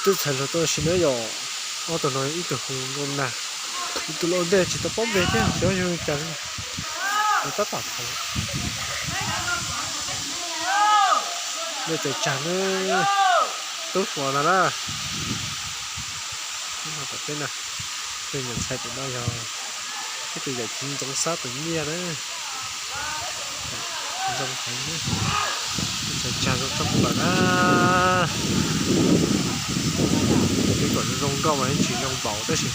Twb txhais hluas tau sim na yom, ob tug no ib tug hu nkauj nag, ib tug los ntej tsis tau paub npe thiab xyov yog li cas li. Tab tom txhais dej txawm tsag na, tub hluas ntag na. Tom peb na, tus nyuam ntxhais tus no yog ib tug yawm txiv Ntxoov Xab tus nyiaj na. Zoo heev, ntxhais tsag zoo tshaj plaws na. Peb kom zoo nkauj mas yeej tsis zoo npaum tab sis,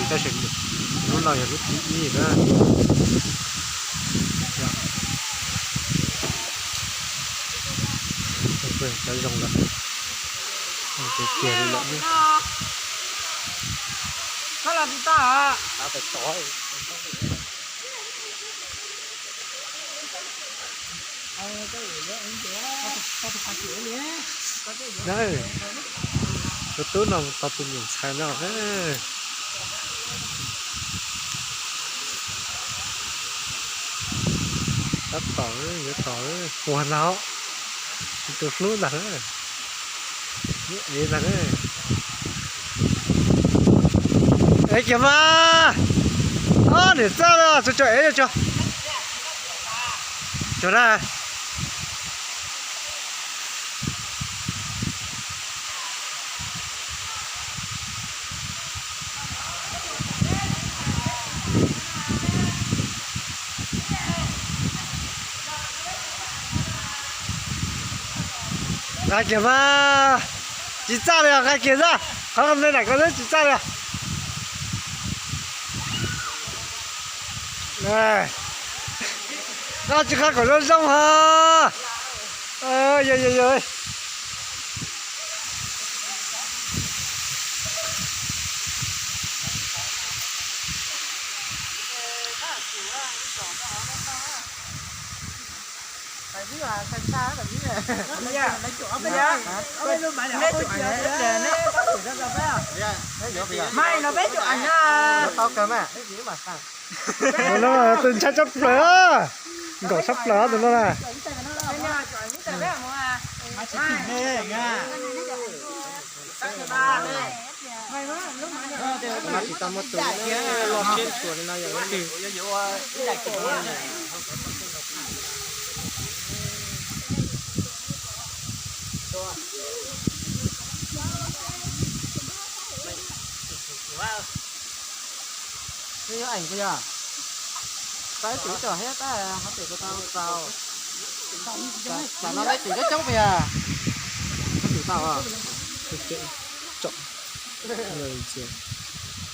tab sis lub no yog lub thib ib na. Cov zoo lawm, tiag tiag li lawm. Tus tub no mus tos tus nyuam ntxhais no. Tab tom, yuav tom, puag ntag, tus hlub ntag, hlub ev ntag. Ev kiag mas, ob niam txaj tso tso ev tso. Tso na. Nqa kiag mas, tsis txaj li os, nqa kiag xwb, qhov me nram ko xwb tsis txaj li os. Nqa tsis qha kom zoo zoo hos. Yog yog yog. Tus no tus ntshai tshaj plaws, nkaum tshaj plaws tus no na. Mas tsis tau muaj tus loj siab tshua li no yog leej twg? Peb yuav eem puas yog? Tau ib tug ib tug thiab tab hov pem kuv tau tau. Tam no peb tus coob coob puas yog? Peb tus tau,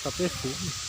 tau peb fuv.